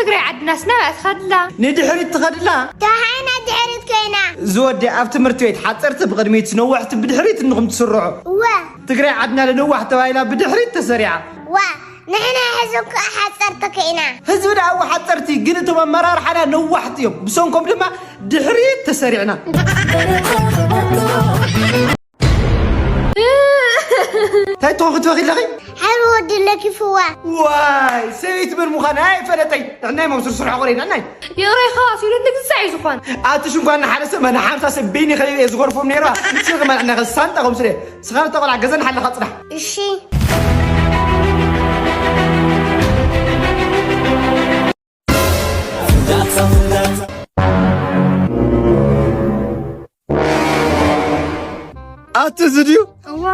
ትግራይ ዓድናስ ናብኣ ትኸድላ? ንድሕሪት ትኸድላ? ተሃይና ድሕሪት ኮይና። ዝወዲ ኣብ ትምህርቲ ቤት ሓፀርቲ ብቕድሚት ነዋሕቲ ብድሕሪት እንኹም ትስርዑ። እወ። ትግራይ ዓድና ለነዋሕ ተባሂላ ብድሕሪት ተሰሪዓ። ዋ፣ ንሕና ሕዚ እኮ ሓፀርቲ ኮይና። ህዝቢ ደኣ እወ ሓፀርቲ፣ ግን እቶም ኣመራርሓና ነዋሕቲ እዮም። ብሰንኮም ድማ ድሕሪት ተሰሪዕና። እንታይ ትኾኺ ትበኺ ኣለኺ? ሓይሚ ወዲ ለኪፍዋ። ዋይ፣ ሰበይቲ መን ምዃና ኣይፈለጠይ። ንዕናይ መብስር ስራሕ ቆሬ፣ ንዕናይ። ይቕሬ፣ ኸባስ ኢሉ ንግዛዕ እዩ ዝኾን። ኣቲ ሽንኳ ንሓደ ሰብ፣ ንሓምሳ ሰብ በይኒ ኸቢበ እየ ዝገርፎም ነይረ። ንስኺ ኸማን ንዕናይ ሳንጣ ኸምስለ። ስኻ ተቆልዓ ገዛ ንሓለኻ ጽናሕ። እሺ። ኣቲ እዚ ድዩ? እዋ።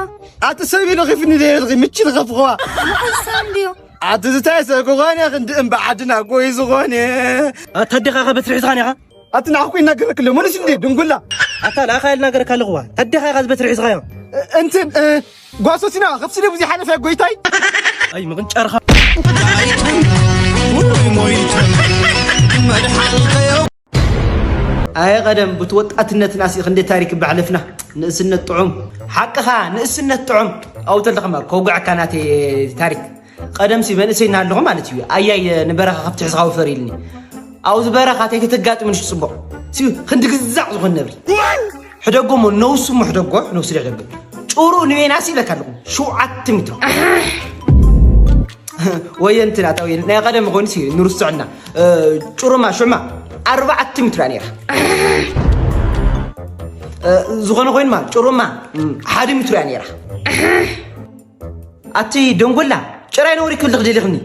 ኣቲ ሰብ ኢሉ ኺፍኒ ደየልኺ ምችል ኸፍኽዋ። እዋ፣ እዚ ሰብ ድዩ? ኣቲ ዝታይ ሰብ ክኾነ ክንዲ እምባ ዓድና ጎይ ዝኾነ። ኣታ ኣዴኻ ኸ በትሪ ሒዝኻን ኢኻ? ኣቲ ንዓኹ ይናገረክ ኣሎ። መልስ እንዲ ድንጉላ። ኣታ ንኣኻ ይናገረካ ኣለኹዋ። ኣዴኻ ኢኻ ዝበትሪ ሒዝኻዮ። እ-፣ እንትን፣ እ፣ ጓሶሲና ኸፍስደ ብዙ ሓለፈ ጎይታይ። ኣይ፣ ምቕንጫርኻ። ኣየ ቀደም፣ ብቲ ወጣትነትና ሲ ክንደይ ታሪክ ባሕለፍና። ንእስነት ጥዑም። ሓቅኻ፣ ንእስነት ጥዑም። ኣው ተልተኸማ፣ ከውግዐካ ናተይ ታሪክ። ቀደም ሲ መንእሰይና ኣለኹ ማለት እዩ። ኣያይ ንበረኻ ከብቲ ሕዝኻ ውፈር ኢልኒ። ኣብዚ በረኻ ተይ ከተጋጥምንሽ ጽቡቕ። ሲ ክንዲ ግዛዕ ዝኾን ነብሪ። ሕደጎ እሞ ነውሱ እሞ ሕደጎ፣ ነውሱ ሕደጎ። ጭሩ ንቤና ሲ ይብለካ ኣለኹ። ሸውዓተ ሜትሮ። ወየ እንትን ኣታ ወየ፣ ናይ ቀደም ኾይኑ ሲ ንርስዕና። እ፣ ጭሩማ ሽዑማ ኣርባዕተ ሜትሮ እያ ነይራ። እ፣ ዝኾነ ኮይኑማ ጭሩማ፣ ም፣ ሓደ ሜትሮ እያ ነይራ። ኣቲ ደንጎላ፣ ጭራይ ነውሪ ክብል ክደሊኽኒ።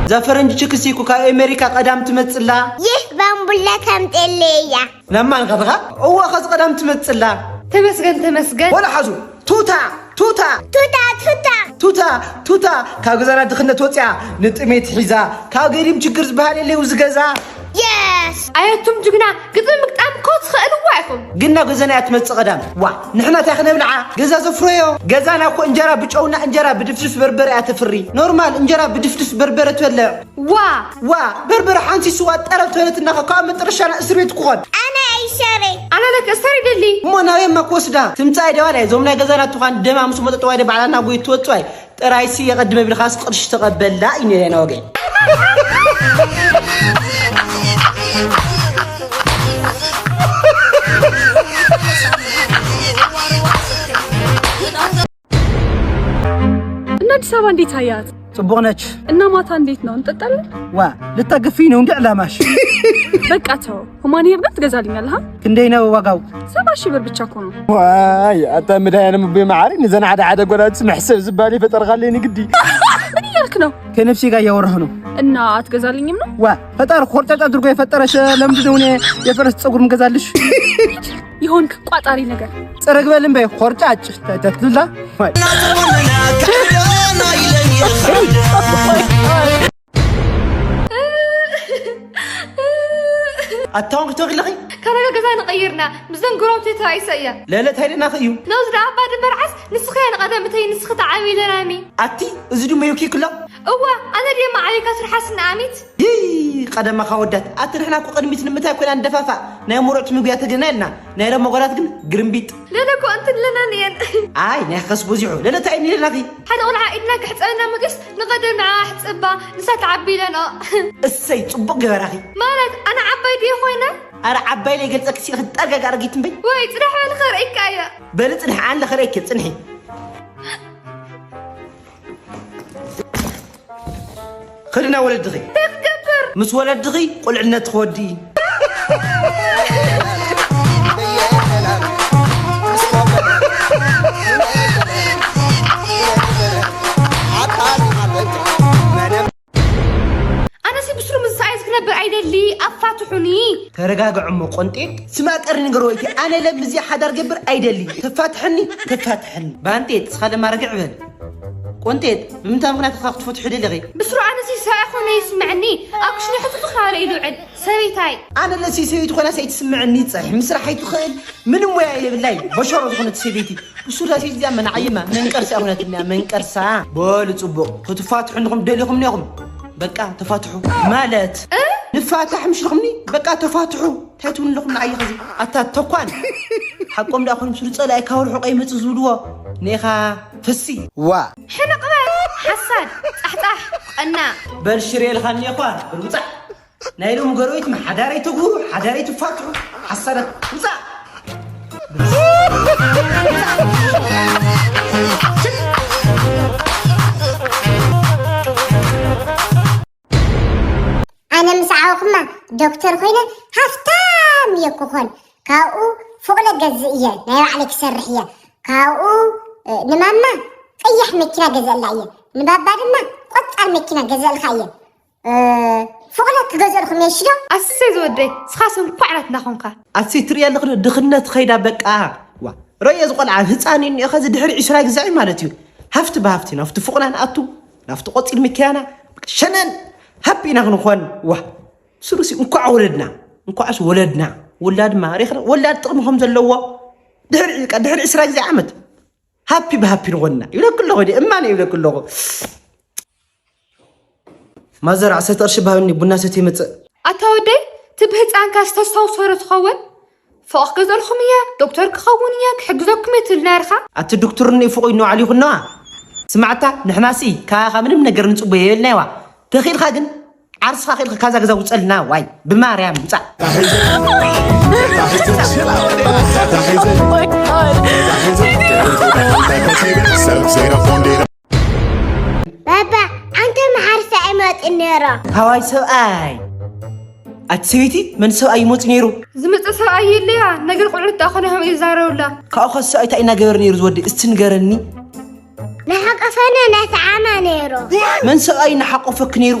እዛ ፈረንጂ ችክሲ እኮ ካብ ኣሜሪካ ቀዳም ትመጽላ። ይህ ባምቡላ ታምጤለይ እያ። ናብ ማን ኸድኻ? እወ፣ ኸዚ ቀዳም ትመጽላ። ተመስገን፣ ተመስገን። ወላ ሓዙ፣ ቱታ፣ ቱታ። ቱታ፣ ቱታ። ቱታ፣ ቱታ። ካብ ገዛና ድኽነት ወጽያ፣ ንጥሜት ሒዛ። ካብ ገዲም ችግር ዝበሃል የለይ፣ እዚ ገዛ። የስ። ኣየቱም ጅግና፣ ግጥሚ ምግጣም እኮ ትኽእልዋ ኢኹም። ግን ናብ ገዛና እያ ትመጽእ ቀዳም። ዋ፣ ንሕና እንታይ ክነብልዓ? ገዛ ዘፍረዮ። ገዛና እኮ እንጀራ ብጨውና እንጀራ ብድፍድፍ በርበረ እያ ተፍሪ። ኖርማል፣ እንጀራ ብድፍድፍ በርበረ ትበልዕ። ዋ! ዋ! በርበረ ሓንቲ ስዋ ጠረብ ተበለትና ካብ መጠረሻና እስር ቤት ክኾን። ኣነ ኣይሰሪ። ኣነ ለክ እስተሪ ደሊ። እሞ ናበይ እማ ክወስዳ? ትምጻእ ደዋላይ፣ እዞም ናይ ገዛና ትዃን ደማ ምስ መጠጠዋይ ደ ባዕላና ጎይ ትወጽዋይ። ጥራይሲ የቐድመ ቢልኻስ ቅርሺ ተቐበላ እዩ ነይረ ወገይ። እና አዲስ አበባ እንዴት አያት? ጽቡቕ ነች። እና ማታ እንዴት ነው? እንጠጣለን? ዋ፣ ልታገፍኝ ነው እንዴ ዕላማሽ? በቃ ተው። ሁማን ሄር ናት ትገዛልኛለህ? አ? ክንደይ ነው ዋጋው? ሰባ ሺህ ብር ብቻ እኮ ነው። ዋይ፣ ኣታ መድኃኒዓለም እቦይ መዓሪ፣ ንዘን ሓደ ሓደ ጓላት መሕሰብ ዝባል ይፈጠርካለይ ንግዲ። ምን እያልክ ነው? ከነፍሴ ጋር እያወራሁ ነው። እና አትገዛልኝም ነው? ዋ፣ ፈጣሪ ኾርጫጭ አድርጎ የፈጠረሽ ለምንድን ነው እኔ የፈረስ ጸጉር ምገዛልሽ? ይሆንክ ቋጣሪ ነገር። ጽረግ በል እምበይ፣ ኾርጫጭ፣ ተ-፣ ተትብላ። ኣታውን ክትወግለኺ? ካናጋ ገዛ ንቐይርና፣ ምስ ደንጉሮም ተታይሰ እያ። ለለ፣ እንታይ ደናኺ እዩ? ነዚ ደኣ ኣባ ድንበር ዓስ፣ ንስኺ እያ ንቐደም እተይ፣ ንስኺ ተዓብይለናኒ። ኣቲ፣ እዚ ድማ ዩኪ ክሎ? እዋ፣ ኣነ ድየ ማዕበይካ ትርሓስኒ ኣሚት? ይይ፣ ቀደማኻ ወዳት፣ ኣቲ ንሕና እኮ ቅድሚት ንምንታይ ኮይና ንደፋፋእ? ናይ ሙሩዕቲ ምግቢ እያ ተገና ኢልና፣ ናይ ረመጓላት ግን ግርምቢጥ። ለለ እኮ እንትን ለናን እየን። ኣይ፣ ናይ ከስ በዚሑ። ለለ እንታይ እየን ኢለናኺ? ሓደ ቆልዓ ኢድና ክሕጸበና መግስ ንቐደም ንዓ ሕጽባ፣ ንሳ ተዓቢ ኢለንኦ። እሰይ፣ ጽቡቕ ገበራኺ። ማለት፣ ኣነ ዓባይ ድየ ኮይነ? ኣረ ዓባይ ለይገልጸኪ ሲልኺ ጠርጋግ ኣረጊት እምበይ። ወይ፣ ጽናሕ በሊ ከርእይካ እየ። በሊ ጽንሒ፣ ኣነ ከርእየኪ፣ ጽንሒ። ኸዲ ናብ ወለድኺ። እንታይ ክገብር? ምስ ወለድኺ ቁልዕነት ክወዲ። ኣነሲ ብስሩ ምስ ሰኣይስ ክነብር ኣይደሊ፣ ኣፋትሑኒ። ተረጋግዕ እሞ ቆንጤ፣ ስማ ቀሪ ነገር ወይቲ፣ ኣነ ለምዚ ሓዳር ገብር ኣይደሊ። ተፋትሐኒ፣ ተፋትሐኒ። ባንጤ፣ እስኻ ለማ ረግዕ በል። ቆንጤት፣ ብምንታይ ምኽንያት ኢኻ ክትፈትሑ ደሊኺ? ብስሩ ኣነ ሲ ሰብኣይ ኮነ ይስምዐኒ። ኣብ ክሽነ ሕጹጽ ክናበለ ኢሉ ውዕል። ሰበይታይ። ኣነ ለሲ ሰበይቲ ኮይና ሰይትስምዐኒ፣ ጸሕ ምስራሕ ኣይትኽእል፣ ምንም ሞያ የብላይ። በሸሮ ዝኾነት ሰበይቲ። ብሱራ ሰይቲ እዚኣ መናዓይማ፣ መንቀርሳ ይኹነትና፣ መንቀርሳ። በሉ ጽቡቕ፣ ክትፋትሑ እንድኹም ደሊኹም ኔኹም። በቃ፣ ተፋትሑ። ማለት? እ? ንፋታሕ ምሽ ኢኹምኒ? በቃ፣ ተፋትሑ። እንታይ ትብሉ ኣለኹም ንዓይ ኸዚ? ኣታ ተኳን። ሓቆም ደኣ ኮይኖም ስሩ ጸላኢ ካብ ርሑቕ ኣይመጽእ ዝብልዎ። ኔኻ ፈሲ። ዋ። ሕንቕ በል፣ ሓሳድ፣ ጻሕጻሕ፣ ቀና። በል ሽሬ ኢልኻኒ እኳ፣ በል ውጻእ። ናይ ሎሚ ጎረቤት ሓዳር ኣይትግብሩ፣ ሓዳር ኣይትፋትሑ። ሓሳዳት፣ ውጻእ። ኣነ ምስ ዓበኹማ ዶክተር ኮይነ ሃፍታም እየ ክኾን። ካብኡ ፎቕ ገዝእ እየ፣ ናይ ባዕለይ ክሰርሕ እየ። ካብኡ፣ እ፣ ንማማ ቀያሕ መኪና ገዝአላ እየ። ንባባ ድማ ቆጻል መኪና ገዝአልካ እየ። እ፣ ፎቕ ክገዝአልኩም እየ፣ እሺ ዶ? ኣሰይ ዝወደይ፣ ንስኻስ እንኳዕ ናትና ኾንካ። ኣሰይ ትርእያ ኣለኽዶ ድኽነት ኸይዳ በቃ። ዋ፣ ረየ ዝቖልዓ ህፃን እዩ እኒኦ፣ ኸዚ ድሕሪ ዕስራ ግዛዕ ማለት እዩ። ሃፍቲ ብሃፍቲ ናብቲ ፎቕና ንኣቱ፣ ናብቲ ቆፂል መኪናና ሸነን ሃፒ ኢና ክንኾን። ዋ፣ ስሩሲ እንኳዕ ወለድና፣ እንኳዕስ ወለድና። ወላድ ማሪኽና፣ ወላድ ጥቕሚ ከም ዘለዎ ድሕሪ፣ ድሕሪ ዕስራ ግዜ ዓመት ሃፒ ብሃፒ ንኾንና። ይብለክ ኣለኹ፣ እማነ ይብለክ ኣለኹ። ማዘር፣ ዓሰርተ ቅርሺ ብሃብኒ፣ ቡና ሰትየ ይመጽእ። ኣታ ወደይ፣ እቲ ብህፃንካ ዝተስተውሰረ ትኸውን? ፎቕ ክገዝኣልኩም እየ፣ ዶክተር ክኸውን እየ፣ ክሕግዘኩም እየ ትብል ነርካ? ኣቲ ዶክተር እኒኡ ፎቕ ኢሉ ንባዕሉ ይኹን ነዋ። ስማዕታ፣ ንሕናሲ ካባኻ ምንም ነገር ንጽበዮ የብልናይዋ። ተኺእልካ ግን ዓርስኻ ኽኢልካ ካዛ ገዛ ውጸልና፣ ዋይ፣ ብማርያም ውጻእ። ባባ፣ ኣንተ መሓርሲ ኣይመጽእ ነይሮ። ሃዋይ ሰብኣይ። ኣቲ ሰበይቲ፣ መን ሰብኣይ ይመጽእ ነይሩ? ዝመጽእ ሰብኣይ የለያ፣ ነገር ቆልዑት ደኣ ኾነ ከም ይዛረቡላ። ካብኡ ኸ ሰብኣይ እንታይ እናገበረ ነይሩ ዝወዲ? እስቲ ንገረኒ። ናሓቆፈነ ናተዓማ ነይሩ። መን ሰብኣይ እናሓቆፈክ ነይሩ?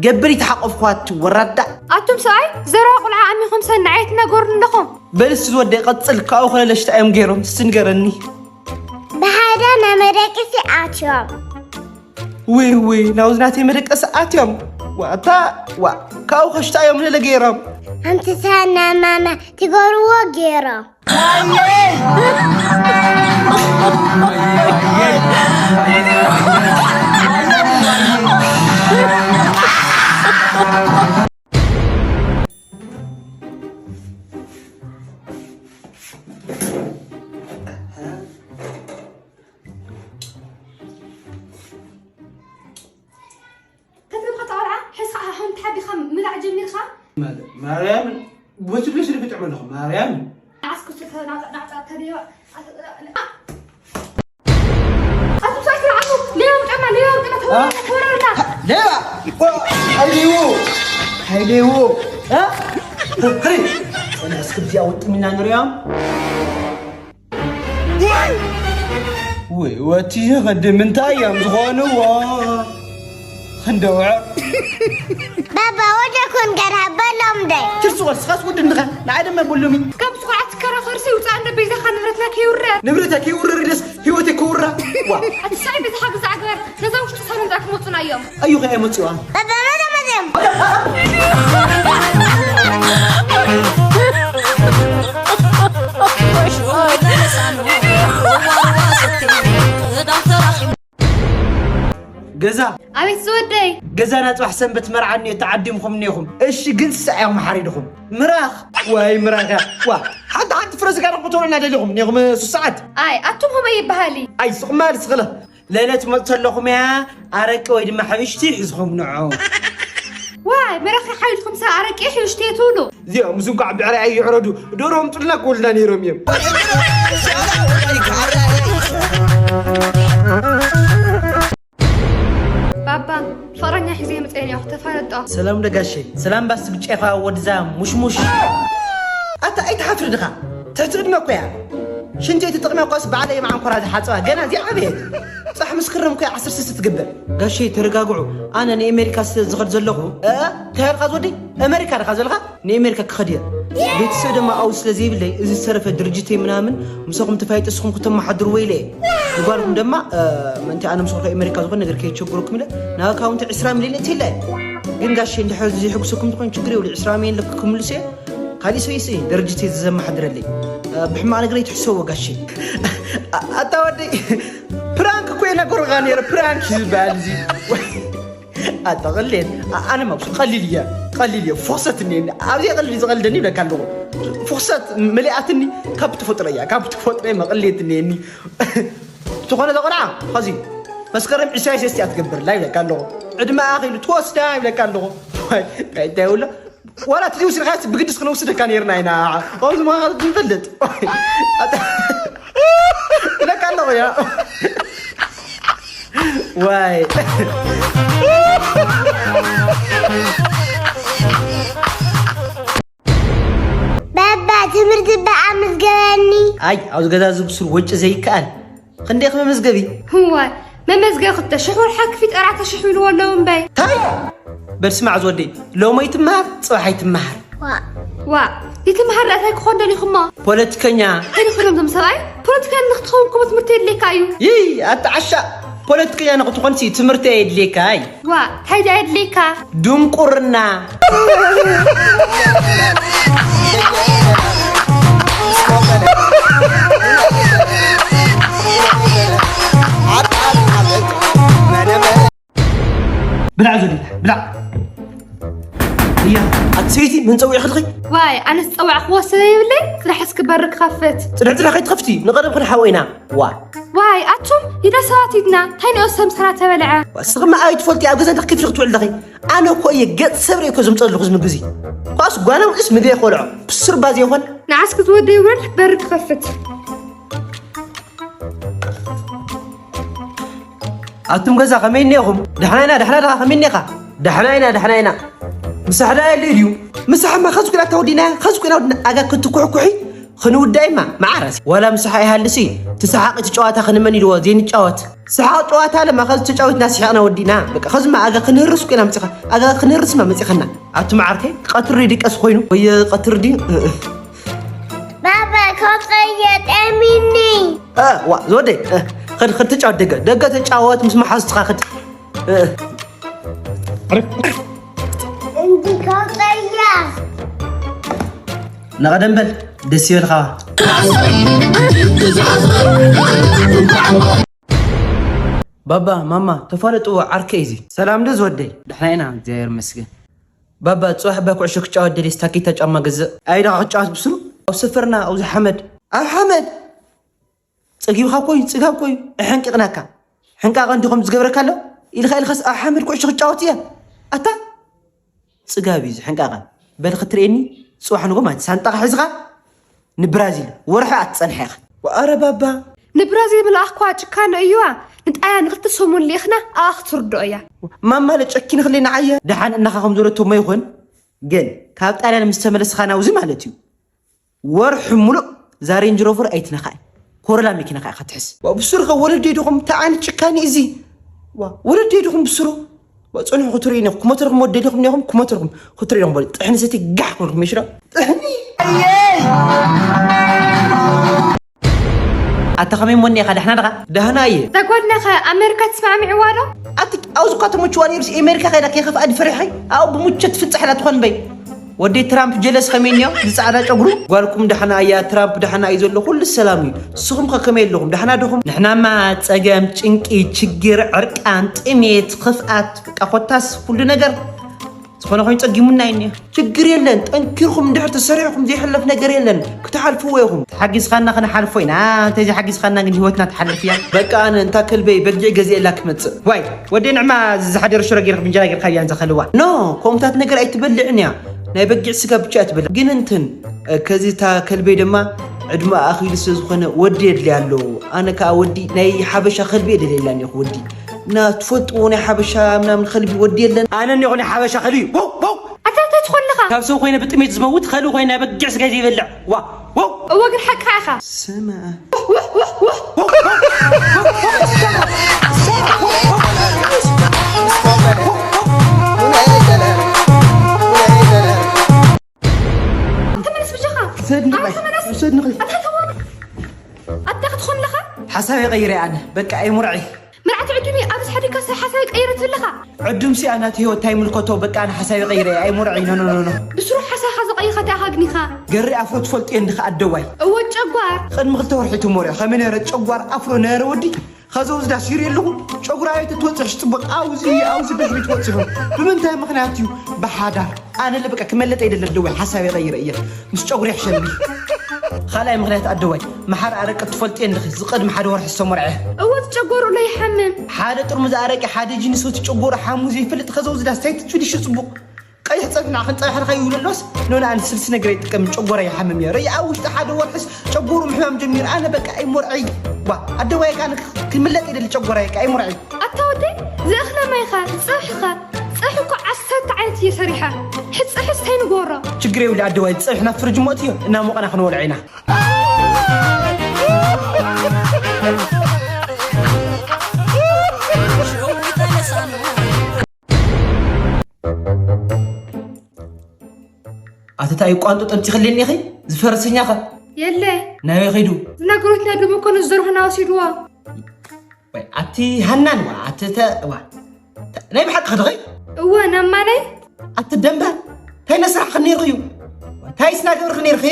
ገበል ይተሓቆፍኳ ኣቲ ወራዳ። ኣቱም ሰብኣይ፣ ዘረባ ቆልዓ ኣሚኹም ሰናይ ኣይትናገሩን ኣለኹም። በል እስቲ ዝወዲ ቀጽል፣ ካብኡ ኸለለሽ እንታይ እዮም ገይሮም? እስቲ ንገረኒ። ብሓደ ናብ መደቂሲ ኣትዮም። ውይ፣ ውይ፣ ናብዚ ናተይ መደቀሲ ኣትዮም። ዋታ፣ ዋ፣ ካብኡ ኸሽታ እዮም ለለ ገይሮም። ኣምስሳ ናብ ማማ ትገርዎ ገይሮም። ተትረብኻ ተቓልዓ፣ ሕዝኻ ሓሆም ተሓቢኻ ምላዕ ጀሚርካ? ማርያምን፣ በቲ ብለሽ ርግጥ መለኹ፣ ማርያምን። ዓስኩ ስልከ ናውጣ፣ ናውጣ፣ ተደዮ፣ ኣቱም ሳይክል ዓሙ፣ ሌባ ጫማ፣ ሌባ ጫማ፣ ተወረርና፣ ተወረርና። ሌባ! ሃይሌዎ! ሃይሌዎ! እ? ህሪ! እስኪ እዚኣ ውጥምና ንሪኦም። ወይ ወቲ ኸዲ ምንታይ እዮም ዝኾንዎ? ክንደውዐ። ባባ ወደ ኮን ገራ በሎም ደ። ትርሱ ወስኻስ ውድ እንድኻ ንዓይ ደመ ብሉሚ። ካብ ስኳዕ ትከራኸርሲ ውፃእ እንደ በይዛኻ ንብረትና ከይውረር። ንብረታ ከይውረር ደስ ህይወተይ ክውራ። ዋ። ኣቲ ሳይ ቤትኻ ግዛዕ ግበር። ገዛ ውሽጢ ሳሎን ዛክ መፁና እዮም። ኣዩ ኸያ መፅዋ። ባባ መዛ መፅዮም። ገዛ። ኣቤት ዝወደይ። ገዛና ጽባሕ ሰንበት መርዓ እኒኦ፣ ተዓዲምኩም እኒኹም። እሺ፣ ግን ስሳዕ እዮም ሓሪድኹም። ምራኽ። ዋይ፣ ምራኽ እያ። ዋ፣ ሓንቲ፣ ሓንቲ ፍረ ስጋ ክትበልዑና ደሊኹም እኒኹም፣ ሱስ ሰዓት። ኣይ፣ ኣቱም ኸመይ ይበሃል? ኣይ፣ ስቕ ማል ስኽለ። ለይለ ትመጽእ ተለኹም እያ፣ ኣረቂ ወይ ድማ ሕብሽቲ ሒዝኹም ንዑ። ዋይ፣ መራኺ ሓይልኩም ሰብ ኣረቂ ሕብሽቲ እየ ትብሉ። እዚኦም ምስ እንኳዕ ብዕራይ ኣይዕረዱ፣ ደርሆ ኣምጡልና ክብሉና ነይሮም እዮም። ባባ፣ ፍቕረኛ ሒዘ መፅአ እኒኦ፣ ተፋለጦ። ሰላም ደጋሸ፣ ሰላም ባስ ብጫ ኢኻ ወድዛ ሙሽሙሽ። ኣታ ኣይትሓፍሪ ድኻ? ትሕቲ ዕድመ እኮ እያ። ሽንቲ ኣይትጥቕሚ እኮስ ባዕለይ መዓንኮራ ዝሓፅባ፣ ገና እዚኣ ዓበየት። ጻሕ መስከረም እኮ ዓሰርተ ሰለስተ ትግበር። ጋሸይ ተረጋግዑ። ኣነ ንኣሜሪካ ስለ ዝኸድ ዘለኹ። እንታይ ኢልካ ዝወደይ? ኣሜሪካ ዲኻ ዘለኻ? ንኣሜሪካ ክኸድ እየ። ቤተሰብ ድማ ኣብኡ ስለ ዘይብለይ፣ እዚ ዝተረፈ ድርጅተይ ምናምን ምሳኹም ተፋይጠ ንስኹም ክተመሓድርዎ ኢለ እየ። ንጓልኩም ድማ ምእንቲ ኣነ ምስ ከድኩ ኣሜሪካ ዝኾነ ነገር ከየቸግረኩም ኢለ፣ ናብ ኣካውንት ዕስራ ሚልዮን እትይለ እየ። ግን ጋሸይ እንድሕር እዚ ዘይሕጉሰኩም ዝኾነ ችግር የብሉ። ዕስራ ሚልዮን ለክ ክምልስ እየ። ካሊእ ሰብይስ እዩ ደረጀተይ ዘዘመሓድረለይ። ብሕማቕ ነገር ኣይትሕሰቦ ጋሸይ። ኣታ ወደይ፣ ፕራንክ እኮ የነገርካ ነይረ። ፕራንክ ዝበሃል እዚ ኣታ ቀሌት። ኣነ ማብሱ ቀሊል እየ። ቀሊል እየ። ፎርሰት እኔ ኣብዚ ቀሊል ዝቐልደኒ ይብለካ ኣለኹ። ፎርሰት መሊኣትኒ። ካብ ተፈጥሮ እያ፣ ካብ ተፈጥሮ መቐሌት እኔኒ። ዝኾነ ዘቆልዓ ኸዚ መስከረም ዕስራ ሰስቲያ ትገብር ላይ ይብለካ ኣለኹ። ዕድመ ኣኺሉ ትወስዳ ይብለካ ኣለኹ። እንታይ ይብሎ? ዋላ እቲ ውስድኻስ ብግድስ ክንወስደካ ነይርና ኢና። ከምዚ ምዃኑ ክንፈልጥ። እለካ ኣለኹ እያ። ዋይ። ባባ ትምህርቲ ብኣ ምዝገበኒ። ኣይ ኣብዚ ገዛ ዝብሱር ወጪ ዘይከኣል ክንደይ ክመመዝገቢ? እዋይ መመዝገብ ክልተ ሽሕ ወርሓ ክፊት ኣርባዕተ ሽሕ ይብልዎ ኣለዉ እምበይ። ታይ በል ስማዕ ዝወደይ፣ ሎሚ ኣይትመሃር ጽባሕ ኣይትመሃር። ዋ ይትምሃር ዳእታይ ክኾን ደሊኹሞ? ፖለቲከኛ። እንታይ ይኾኖም ዞም ሰብኣይ? ፖለቲከኛ ንክትኸውን እኮ ትምህርቲ የድልየካ እዩ። ይይ ኣቲ ዓሻ፣ ፖለቲከኛ ንክትኾንሲ ትምህርቲ ኣየድልየካ እዩ። ዋ እንታይ ድኣ የድልየካ? ድንቁርና። ብላዕ ዘድላ ብላዕ እያ ኣቲ ሰበይቲ መን ፀዊዕኽልኺ? ዋይ ኣነስ ፀዋዕክዎ ሰብ የብለይ። ስራሕ እስኪ በሪ ክኸፍት። ፅድሕ ፅድሕ ከይትኸፍቲ ንቐደም ክንሓወ ኢና። ዋ ዋይ ኣቱም ኢደ ሰባት ኢድና እንታይ ንኦ ሰብ ምሳና ተበልዐ። እስኽማ ኣይ ትፈልጢ ኣብ ገዛ እንታይ ክትከፍቲ ክትውዕሊ ኣለኺ? ኣነ እኮ እየ ገፅ ሰብ ርእየ እኮ ዘምፀልኹ እዚ ምግቢ እዚ። ኳስ ጓና ውዕስ ምግቢ ኣይኮልዖ ብስርባ ዘይኮን። ንዓስኪ ዝወደይ ውረድ በሪ ክኸፍት። ኣቱም ገዛ ከመይ እኒኹም? ዳሕና ኢና ዳሕና ዳኻ ከመይ እኒኻ? ዳሕና ኢና ዳሕና ኢና። ምሳሕ ደኣ የለ ድዩ? ምሳሕማ ኸዚ ኩላ ተወዲና ኸዚ ኩላ ወድና ኣጋ ክትኩሕኩሒ ክንውዳእማ መዓረስ ዋላ ምሳሕ ኣይሃልሲ። ትሰሓቂ ትጨዋታ ክንመን ኢልዎ ዘይንጫወት ሰሓቕ ጨዋታ ለማ ኸዚ ተጫዊትና ስሒቕና ወዲእና። በቃ ኸዚማ ኣጋ ክንህርስ ኮይና መፂኻ ኣጋ ክንህርስማ መፂኸና። ኣቱም ዓርከይ ቀትሪ ድቀስ ኮይኑ ወየ ቀትሪ ድዩ? ባባ ከብፀየ ጠሚኒ። ዋ ዝወደይ ኸድ ኸድ ተጫወት ደገ ደገ ተጫወት ምስ መሓዝትኻ ኸድ። እንዲ ከብፀየ። ንቐደም በል ደስ ይበልኻ። ባባ ማማ ተፋለጥዎ ዓርከይ እዚ። ሰላም ዶ ዝወደይ? ደሕና ኢና እግዚኣብሔር ይመስገን። ባባ ጽባሕ እባ ኩዕሾ ክጫወት ደልየ ታኬታ ጫማ ገዝእ። ኣይ ደኻ ክጫወት ብስሩ ኣብ ሰፈርና ኣብዚ ሓመድ ኣብ ሓመድ ጸጊብካ ኮዩ ጽጋብ ኮዩ ኣሐንቂቕናካ። ሕንቃቐ እንዲኹም ዝገብረካ ኣሎ ኢልካ ኢልካስ ኣብ ሓመድ ኩዕሾ ክጫወት እየ ኣታ ጽጋብ እዩ ዝሕንቃቐ። በል ክትርእየኒ ጽባሕ ንጎ ማለት ሳንጣኻ ሒዝኻ ንብራዚል ወርሒ ኣትጸንሐ ኢኻ። ኣረ ባባ ንብራዚል ምልኣኽኳ ጭካነ እዩዋ ንጣልያን ንክልተ ሰሙን ልኢኽና ኣብኣ ክትርድኦ እያ። ማማ ለጨኪንኽለይ ንዓየ ደሓን እናኻ ከም ዝበለቶ እሞ ይኹን ግን ካብ ጣልያን ምስ ተመለስኻ ናብዚ ማለት እዩ ወርሒ ሙሉእ እዛ ሬንጅ ሮቨር ኣይትነኻእን ኮረላ መኪና ከዓ ኢኻ ትሕዝ። ብሱሩ ከ ወለደይ ዲኹም እንታይ ዓይነት ጭካኔ እዚ? ወለደይ ዲኹም ብሱሩ? ጸንሑ ክትርእዩ ኢኹም ክመተርኩም ወደይ ዲኹም ኔኹም ክመተርኩም ክትርእዩ ኢኹም በሉ ጥሕኒ ሰቲ ጋሕ ክብልኩም ይሽራ ጥሕኒ ኣየ ኣታ ከመይ ሞኒ ኢኻ ዳሕና ድኻ? ዳህና እየ። እዛ ጓልና ከ ኣሜሪካ ትስማዕምዕዋ ዶ? ኣቲ ኣብዚ እኳ ተመችዋ ነይሩስ ኤሜሪካ ከይዳ ከይኸፍኣ ድፈሪሐ ኣብኡ ብሙቸት ትፍንጻሕ ኢላ ትኾን እምበይ። ወደይ ትራምፕ ጀለስ ከመይ እኒኦ ዝፃዕዳ ጨጉሩ ጓልኩም ደሓና እያ ትራምፕ ደሓና እዩ ዘሎ ኩሉ ሰላም እዩ ንስኹም ከ ከመይ ኣለኹም ደሓና ድኹም ንሕናማ ፀገም ጭንቂ ችግር ዕርቃን ጥሜት ኽፍኣት በቃ ኮታስ ኩሉ ነገር ዝኾነ ኮይኑ ፀጊሙና እዩ እኒኦ ችግር የለን ጠንኪርኩም እንድሕር ተሰሪዕኩም ዘይሕለፍ ነገር የለን ክትሓልፍዎ ኢኹም ተሓጊዝኻና ክንሓልፎ ኢና እንተዘይሓጊዝኻና ግን ህይወትና ትሓልፍ እያ በቃ ኣነ እንታ ከልበይ በጊዕ ገዚኤላ ክመፅእ ዋይ ወደይ ንዕማ ዝሓደረ ሽሮ ገይርካ ብእንጀራ ገይርካ እያ እንዛ ከልዋ ኖ ከምኡታት ነገር ኣይትበልዕን እያ ናይ በጊዕ ስጋ ብቻ እያ ትበልዕ ግን እንትን ከዚ እታ ከልበይ ድማ ዕድመ ኣኺሉ ስለ ዝኾነ ወዲ የድልያ ኣሎ ኣነ ከዓ ወዲ ናይ ሓበሻ ከልቢ እየ ደልየላ እኒኹ ወዲ እና ትፈልጥዎ ናይ ሓበሻ ምናምን ከልቢ ወዲ የለን ኣነ እኒኹ ናይ ሓበሻ ከልቢ ቦው ቦው ኣታ እንታይ ትኾን ኣለኻ ካብ ሰብ ኮይነ ብጥሜት ዝመውት ከልቢ ኮይነ ናይ በጊዕ ስጋ ዘይበልዕ ዋ ቦው እወ ግን ሓቅኻ ኢኻ ስማ ሰድኒ ኸይ ሰድኒ ኸይ ኣታ ተወር ኣታ ክትኾን ለኻ ሓሳብ ይቐይረ ኣነ በቃ ኣይሙርዒ መርዓት ዕዱሚ ኣብ ዝሓደካ ሰብ ሓሳብ ቀይረ ትብለኻ ዕዱም ሲኣ ናት ህይወት ታይ ምልከቶ በቃ ኣነ ሓሳብ ይቐይረ ኣይሙርዒ ኖ ኖ ኖ ብስሩ ሓሳኻ ዝቐይኻ ታይ ኣኻግኒኻ ገሪ ኣፍሮ ትፈልጥዮ እንድኻ ኣደዋይ እወ ጨጓር ቅድሚ ክልተ ወርሒ ትሞርዮ ከመይ ነረ ጨጓር ኣፍሮ ነረ ወዲ ኸዚ ኣብዚ ዳስ ይርኢ ኣለኹ ጨጉራዮ ትወፅሕ ፅቡቅ ኣውዚ ኣውዚ ድሕሪ ትወፅሑ ብምንታይ ምክንያት እዩ ብሓዳር ኣነ ለበቃ ክመለጠ ይደለ ደወ ሓሳብ ይቀይረ እየ ምስ ጨጉሪ ይሕሸኒ ካልኣይ ምክንያት ኣደዋይ መሓር ኣረቂ ትፈልጥየ እንድኺ ዝቀድሚ ሓደ ወርሒ ዝተመርዐ እወ ትጨጎሩ ለይሓምም ሓደ ጥርሙዝ ኣረቂ ሓደ ጅንሶ ትጨጎሩ ሓሙ ዘይፈልጥ ኸዚ ኣብዚ ዳስ ታይ ትችልሽ ፅቡቅ ቀይሕ ፀብሒ ንዓኽን ፀብሒ ንኸ ይውለሎስ ኖ ንኣን ስልሲ ነገር ኣይጥቀምን ጨጎራ ይሓምም እየ ርይ ኣብ ውሽጢ ሓደ ወርሕስ ጨጎሩ ምሕማም ጀሚር ኣነ በቃ ኣይሞርዐይ ዋ ኣደዋይ ቃ ክምለጥ ይደሊ ጨጎራ ይቃ ኣይሞርዐይ ኣታ ወደይ ዝእኽለ ማይኻ ዝፀብሕኻ ፀብሒ እኮ ዓሰርተ ዓይነት እየ ሰሪሓ ሕፀ ሕዝታይ ንጎሮ ችግር የብሉ ኣደዋይ ፀብሒ ናብ ፍርጅ ሞእትዮ እናሞቐና ክንበልዖ ኢና ኣተታ ይቋንጦ ጠምፂኽልኒ ኢኺ ዝፈረሰኛኸ የለ ናበይ ኸይዱ ዝነገሮትና ደሞ እኮ ንዝዘርሁና ወሲድዎ ወይ ኣቲ ሃናን ዋ ኣተተ ዋ ናይ ብሓቂ ኸድኸይ እወ ናማለይ ኣቲ ደንበር እንታይ ነስራሕ ኸኔርኽዩ እንታይ ስናገብርኽ ኔርኺ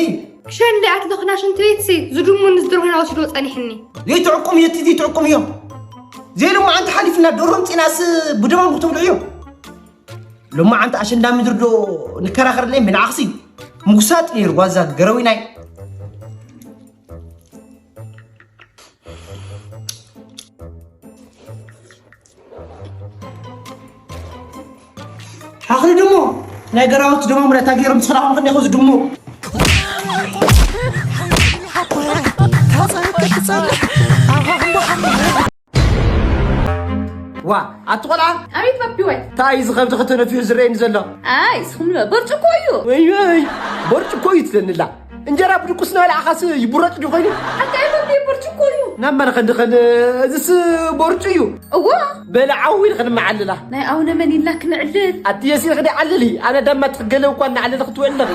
ክሸን ሊኣት ለኽና ሽንቲ ቤትሲ ዝድሙ ንዝደርሁና ወሲድዎ ጸኒሕኒ ዘይትዕቁም እዮ እቲ ዘይትዕቁም እዮ ዘይሎማዓንቲ ሓሊፍና ደርሆ ምፂናስ ብደማም ክትብልዑ እዮ ሎማዓንቲ ኣሸንዳ ምድሪ ዶ ንከራኸረለይ ምንዓኽሲ ምጉሳጥ ነይሩ ጓዛ ገረዊናይ ሓኽሊ ድሙ ናይ ገራውት ድሙ ምረታ ገይሮም ዝኽራኹም ክንደይ ኸዚ ድሙ ዋ ኣቲ ቆልዓ ኣቤት ባቢ ወይ እንታይ ዝኸብዲ ከተነፊሑ ዝረየኒ ዘሎ ኣይ ስኹምሎ በርጭኮ እዩ ወይወይ በርጭኮ እዩ ትለንላ እንጀራ ብድቁስ ናበላዕኻስ ይቡረጥ ድዩ ኮይኑ ኣታ ይኸብዲ በርጭኮ እዩ ናብ መን ኸንዲ ኸን እዝስ ቦርጩ እዩ እዋ በለ ዓው ኢልኺ ንመዓልላ ናይ ኣውነ መን ኢልና ክንዕልል ኣቲ የሲልኺ ዲ ዓልሊ ኣነ ደማ ትኽገለ እኳ እናዓለለ ክትውዕል ኣለኺ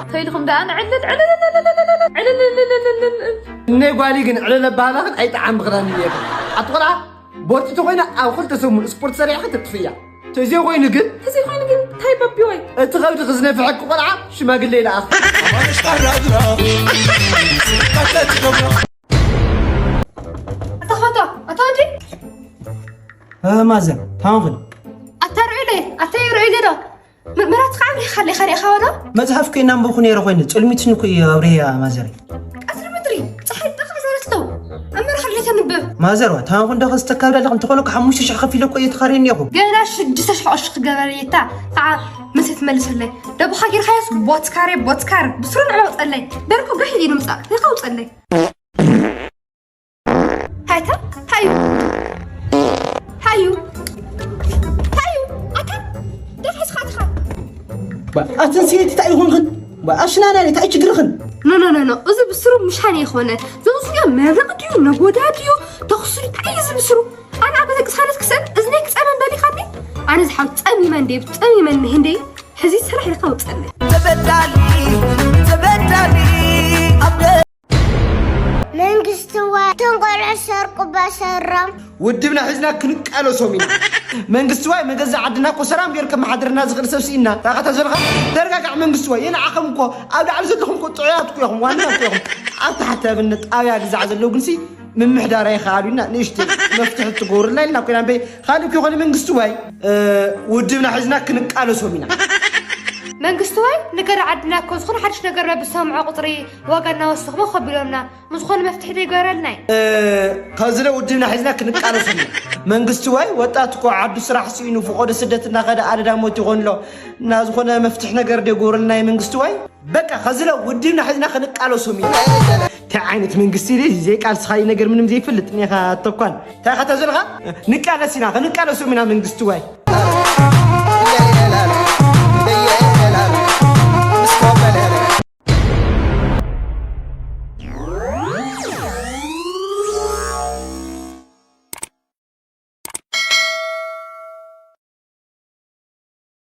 እንታይ ኢልኹም ደኣ ንዕልል ዕልል እነይ ጓሊ ግን ዕለለ ባህላኽን ኣይጠዓም ብኽዳን እየ ኣቲ ቆልዓ ቦርጭ ተኾይና ኣብ ክልተ ሰሙን ስፖርት ሰሪሕኺ ትጥፍእያ ተዘይ ኮይኑ ግን ተዘይ ኮይኑ ግን እንታይ በቢወይ እቲ ኸብዲ ክዝነፍሐኪ ቆልዓ ሽማግለ ይለኣኽ ኣታ ኸቶ ኣታ ወዲ ማዘር ታንኽል ኣታ ርዑለ ኣታ ርዑለ ዶ ምራትካ ዓብሪኻ ኣለኻ ሪኢኻዎ ዶ? መጽሓፍ ከይናንበብኩ ነይረ ኮይኑ ጽልሚትኒ እኮ እዩ ኣብሪያ ማዘረይ። ቀትሪ ምድሪ ጸሓይ ጠቕ ዝበለት ዶ? ኣመርኻ ለይተንብብ። ማዘር ዋ ታንኹ እንዳ ከስተካብዳ ኣለኹ እንተኾነ እኮ ሓሙሽተ ሽሕ ከፊለ እኮ እየ ተኻርየኒ እኮ። ገና ሽዱሽተ ሽሕ ቅርሺ ክገበረየታ ከዓ መሰ ትመልሰለይ። ደብኻ ጌርካዮስ ቦትካሬ ቦትካር ብስሩ ንዕና ውጸለይ። ደርኩ ጋሕ ኢሉ ምጻእ። ሪኻ ውጸለይ። ሃይታ ሃዩ ሃዩ ሃዩ ኣታ ደሓስኻ ትኻ ኣትን ሰይቲ እንታይ ይኹንኽን ኣሽናና እንታይ ችግርኽን ኖ ኖ ኖ ኖ እዚ ብስሩ ምሻን ይኾነ ዘውስዮ መብረቕ ድዩ ነጎዳ ድዩ ተኽሱ እንታይ እዚ ብስሩ ኣነ ኣብ ቤተ ቅሳነት ክሰን እዝነይ ክጸመን በሊኻኒ ኣነ ዝሓው ጸሚመ እንዴ ጸሚመን ምህንዴ ሕዚ ስራሕ ኢልካ ውጸለይ ተበዳሊ ተበዳሊ ኣብ መንግስቲ ዋ ተንቆልዑ ሰርቁ በሰሮም ውድብና ሒዝና ክንቃለሶም ኢና መንግስቲ ዋይ መገዛ ዓድና እኮ ሰላም ገይሩ ከመሓድረና ዝኽእል ሰብ ስኢና ታኸተ ዘለኻ ተረጋጋዕ መንግስቲ ዋይ የንዓኸም እኮ ኣብ ላዕሊ ዘለኹም እኮ ጥዑያት እኮ ኢኹም ዋና እኮ ኢኹም ኣብ ታሕቲ ኣብነት ጣብያ ግዛዕ ዘለዉ ግንሲ ምምሕዳር ኣይኸኣሉና ንእሽተይ መፍትሒ ትገብሩልና ኢልና ኮይና እምበይ ካልእ እኮ ይኾነ መንግስቲ ዋይ ውድብና ሒዝና ክንቃለሶም ኢና መንግስቲ ዋይ ነገር ዓድና እኮ ዝኾነ ሓድሽ ነገር በብሰምዖ ቁፅሪ ዋጋ እናወሰኽሞ ከቢሎምና ምዝኾነ መፍትሒ ዘይገረልናይ ከዝለ ውድብና ሒዝና ክንቃለሶም ኢና መንግስቲ ዋይ ወጣት እኮ ዓዱ ስራሕ ስኢኑ ፍቆዶ ስደት እናኸደ ኣደዳ ሞት ይኾንሎ እና ዝኾነ መፍትሒ ነገር ደጎረልናይ መንግስቲ ዋይ በቃ ከዝለ ውድብና ሒዝና ክንቃለሶም ኢና እንታይ ዓይነት መንግስቲ ደ ዘይቃልስኻይ ነገር ምንም ዘይፈልጥ ኔኻ ተኳን እንታይ ኸተ ዘለኻ ንቃለስ ኢና ክንቃለሶም ኢና መንግስቲ ዋይ